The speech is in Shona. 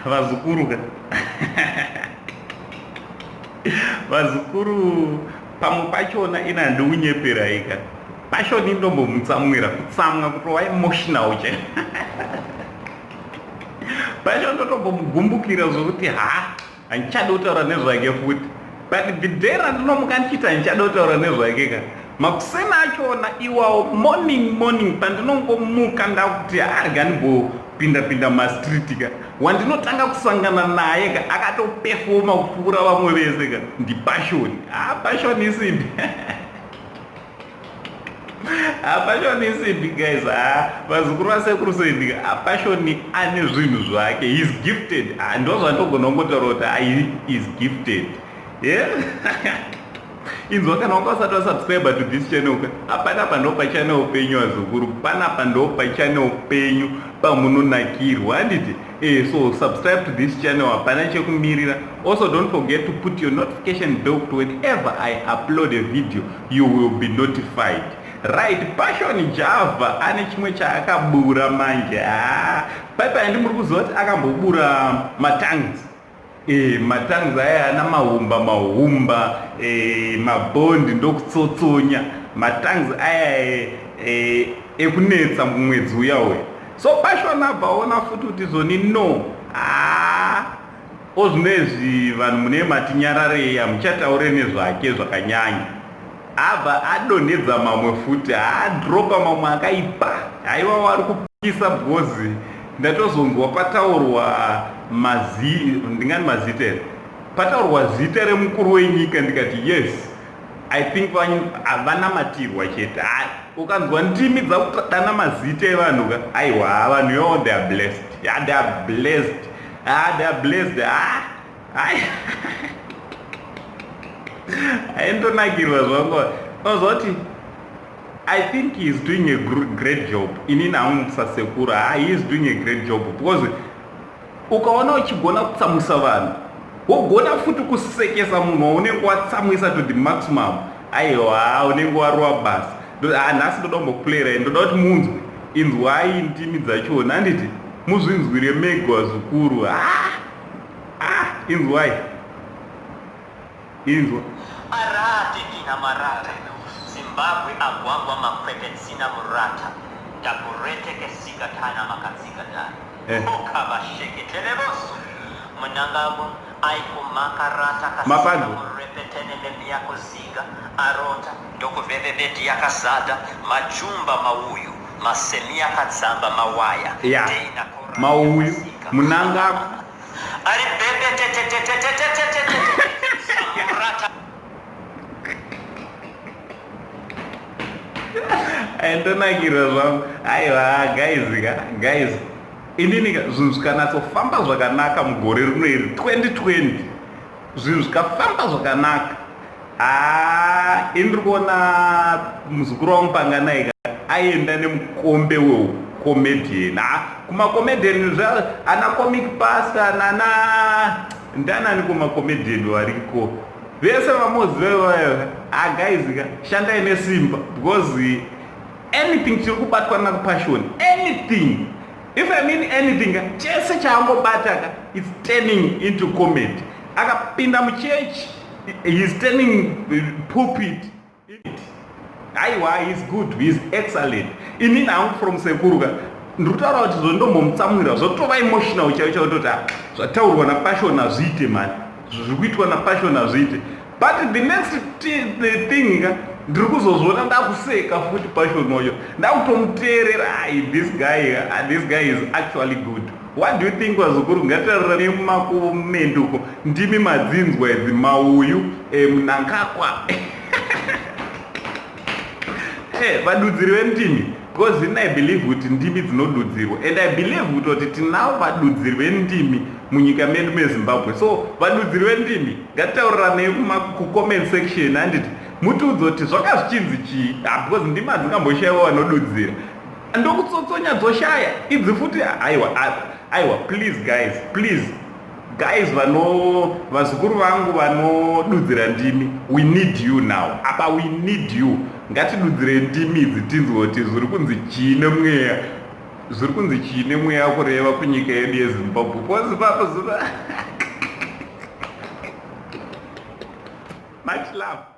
Vazukuru ka, vazukuru, pamwe pachona ina handikunyeperai ka, Passion indombomutsamwira, kutsamwa kutova emotional che. Passion ndotombomugumbukira zvokuti ha, handichadi kutaura nezvake futi. But the day randinomuka ndichiti handichadi kutaura nezvake ka, makuseni achona iwawo, morning morning, pandinongomuka ndakuti arga ndimbopinda pinda mumastreet ka, wandinotanga kusangana naye ka akatopefoma kupfuura vamwe vese ka ndiPassion. Ha, Passion isimbi. Ha, Passion isimbi guys. Ha, vazukuru vasekuru sendi ka, Passion ane zvinhu zvake. He is gifted. Ha, ndo zvandogona kungotaura kuti he is gifted. Yeah. Inzwa, kana wanga usati wasubscribe to this channel ka, apanapa ndo pachannel penyu vazukuru, panapa ndo pachannel penyu pamunonakirwa, handiti? So subscribe to this channel, hapana chekumirira. Also, don't forget to put your notification bell kuti whenever I upload a video you will be notified, right? Passion Java ane chimwe chaakabura manje. Ha, paipa yandi muri kuziva kuti akambobura matangs, matangs aya ana mahumba mahumba, mabhondi ndokutsotsonya matangs aya ekunetsa mumwedzi uya uya. So Passion abva aona futi kuti zoni no, haa, ozvinezvi vanhu mune matinyararei, hamuchataure nezvake zvakanyanya. Abva adonhedza mamwe futi, haadropa mamwe akaipa. Haiwa, ari kupisa, because ndatozonzwa pataurwa mazi, ndingani mazita here, pataurwa zita remukuru wenyika, ndikati yes, I think havanamatirwa chete. Ukanzwa ndimi dzakutadana mazita evanhu ka, aiwa, vanhu ivo they are blessed. Yeah, they are blessed. Ah, they are blessed. Ah, ai, aindonakirwa zvangu. Unozwa kuti I think he is doing a great job. Inini hangu sasekuru, ah, he is doing a great job, because ukaona uchigona kutsamwisa vanhu, wogona futi kusekesa munhu waunenge watsamwisa to the maximum, aiwa, unenge warova basa. Nhasi ndoda kumbokuplayrai, ndoda kuti munzwe. Inzwai ndimi dzachona, handiti? Muzvinzwire mega vazukuru. Ah, ah, inzwai, inzwa. Arate ina marata Zimbabwe agwagwa makwepetsina murata dagurete kesika tana makatsika dai okavasheketelebosu Mnangagwa aikumakarata kasika Mapanzwa. Murepetene nemiyakuziga arota ndokuvevevedi yakazada majumba mauyu masemi akadzamba mawaya deina korani Mauyu yakazika Munangagwa. Ari bebe tetetetetetetetete samurata. Aindonakirwa zvangu. Aiwa guys ka, guys, inini ka, zvinhu zvikanatsofamba zvakanaka mugore rino iri 2020, zvinhu zvikafamba zvakanaka, haa, ini ndiri kuona muzukuru wangu Panganai ka aenda nemukombe weucomedian. Ha, kumacomedian ana Comic Pastor nana ndanani, kumacomedian variko vese vamoziva vayo. Ha, guys ka, shandai nesimba, because anything chiri kubatwa naPassion, anything, if I mean anything ka, chese chaangobata ka, it's turning into comedy. Akapinda muchechi, he's turning pulpit. Aiwa, he's good, he's excellent. Inini hangu from sekuru ka, ndiri kutaura kuti zvondombomutsamwira zvotova emotional chaivo chaivo, toti ah, zvataurwa naPassion hazviite mani, zviri kuitwa naPassion hazviite. But the next the thing ka, ndiri kuzozviona ndakuseka futi Passion wacho, ndakutomuteerera. Ai, this guy, this guy is actually good. What do you think, vazukuru? Ngataurira nemumakomendi uko, ndimi madzinzwa idzi, mauyu, Mnangagwa, vadudziri vendimi, because ini I believe kuti ndimi dzinodudzirwa, and I believe kutoti tinavo vadudziri vendimi munyika medu meZimbabwe. So vadudziri vendimi, ngatitauriranei kucomment section, handiti? Mutiudze kuti zvanga zvichinzi chii. Ah, because ndimi hadzingamboshayiwa vanodudzira, ndokutsotsonya dzoshaya idzi futi. Aiwa, aiwa, please guys, please guys, vano vazukuru vangu vanodudzira ndimi, we need you now. Apa we need you. Ngatidudzire ndimi idzi, tinzwe kuti zviri kunzi chii nemweya. Zviri kunzi chii nemweya kureva kunyika yedu yeZimbabwe? Pose papo zuva. Much love.